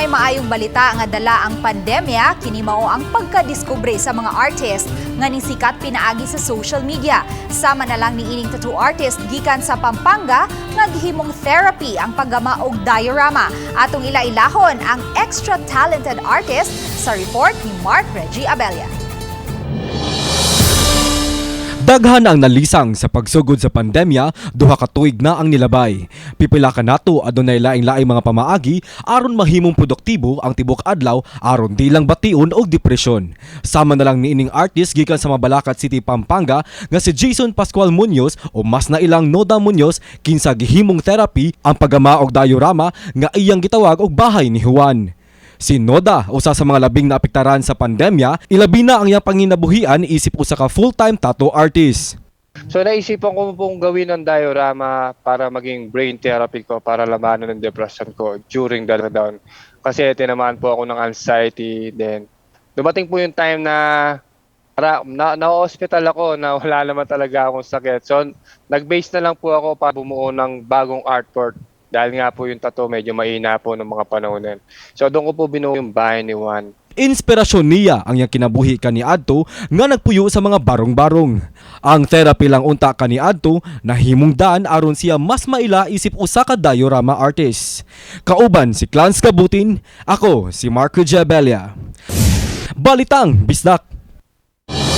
May maayong balita nga dala ang pandemya, kini mao ang pagkadiskubre sa mga artist nga nisikat pinaagi sa social media. Sama na lang ni ining tattoo artist gikan sa Pampanga nga gihimong therapy ang paggama og diorama. Atong ila-ilahon ang extra talented artist sa report ni Mark Reggie Abella. Daghan ang nalisang sa pagsugod sa pandemya, 2 ka tuig na ang nilabay. Pipila ka nato adunay laing-laing mga pamaagi aron mahimong produktibo ang tibok adlaw aron di lang bation og depresyon. Sama na lang niining artist gikan sa Mabalacat City, Pampanga nga si Jason Pascual Munoz o mas nailang Noda Munoz, kinsa gihimong therapy ang paggama og diorama nga iyang gitawag og Bahay ni Juan. Si Noda, usa sa mga labing naapektaran sa pandemya, ilabi na ang iyang panginabuhian isip usa ka full-time tattoo artist. So naisipan ko pong gawin ng diorama para maging brain therapy ko para labanan ng depression ko during the lockdown. Kasi tinamaan po ako ng anxiety, then dumating po yung time na para na hospital ako na wala naman talaga akong sakit. So nag-base na lang po ako para bumuo ng bagong artwork dahil nga po yung tattoo, medyo mahina po ng mga panahon na yun. So doon ko po binuo yung Bahay ni Juan. Inspirasyon niya ang iyang kinabuhi kaniadto nga nagpuyo sa mga barong-barong. Ang therapy lang unta kaniadto nahimong daan aron siya mas maila isip usa ka diorama artist. Kauban si Clans Kabutin, ako si Marco Jabella. Balitang Bisdak.